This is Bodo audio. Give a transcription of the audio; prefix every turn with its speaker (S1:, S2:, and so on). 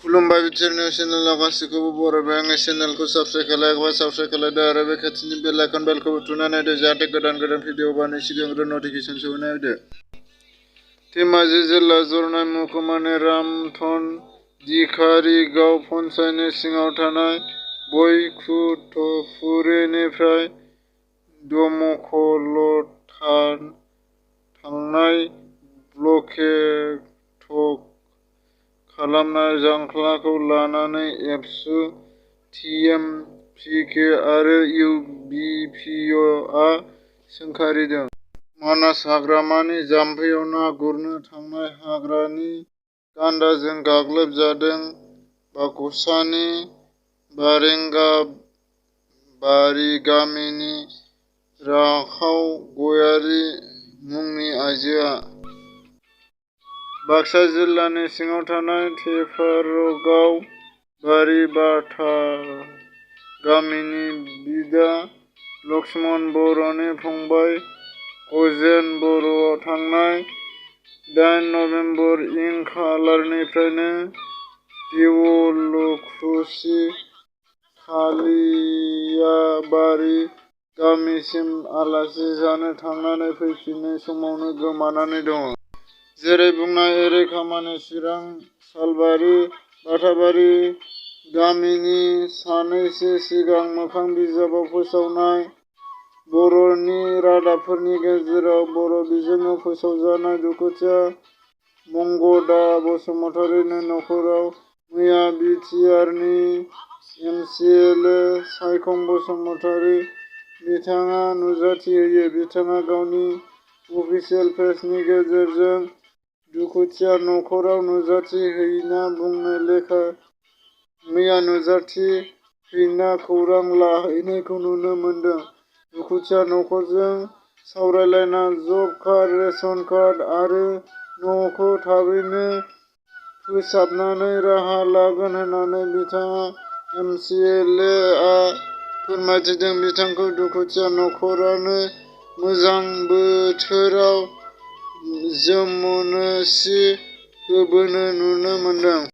S1: खुलुमबाय बिटिआरनि चेनेलाव गासैखौबो बरायबाय। आंनि चेनेलखौ साबस्क्राइब खालामोबा साबस्क्राइब खालामदो आरो बे खाथिनि बेल आइकन बेलखौबो थुनानै होदो जाहाथे गोदान भिडिअ बानायनायनि सिगांग्रो नटिफिकेसन सहैना होदो। धेमाजि जिल्ला जरनाय महकुमानि रामधन दिघारी गाव पन्चायतनि सिङाव थानाय बैकुन्ठपुरनिफ्राय दमकल थांनाय ब्लकेट खालामनाय जांख्लाखौ लानानै एबसु, टिएमभिके आरो इउबिपिआ सोंखारिदों। मानास हाग्रामानि जाम्फैयाव ना गुरनो थांनाय हाग्रानि गान्दाजों गाग्लोबजादों। बाक्सानि बारेंगाबारि गामिनि राखाव गयारी मुंनि आइजोआ बाक्सा जिल्लानि सिङाव थानाय टेपारगाव बारिबाथा गामिनि बिदा लक्ष्मण बर'नि फंबाय अजेन बर'आ थांनाय 8 नबेम्बर इं खालारनिफ्रायनो देवलखुसि कालियाबारि गामिसिम आलासि जानो थांनानै फैफिननाय समावनो गोमानानै दङ। जेरै बुंनाय एरै खामानि चिरां सालबारि बाथाबारि गामिनि सानैसो सिगां मोखां बिजाबाव फोसावनाय बर'नि रादाबफोरनि गेजेराव बर' बिजोङाव फोसावजानाय दुखुथिया मंगदा बसुमतारिनि नखराव मैया बिटिआरनि एमसिएलए सायखं बसुमतारि बिथाङा नुजाथि होयो। बिथाङा गावनि अफिसियेल पेजनि गेजेरजों दुखुथिया नखराव नुजाथि हैना बुंनाय लेखा मैया नुजाथि हैना खौरां लाहैनायखौ नुनो मोनदों। दुखुथिया नखरजों सावरायलायना जब कार्ड, रेशन कार्ड आरो न'खौ थाबैनो फोसाबनानै राहा लागोन होननानै बिथाङा एमसिएलएआ फोरमायथिदों। बिथांखौ दुखुथिया नखरानो गोजां बोथोराव जोमनो सि होबोनो नुनो मोनदों।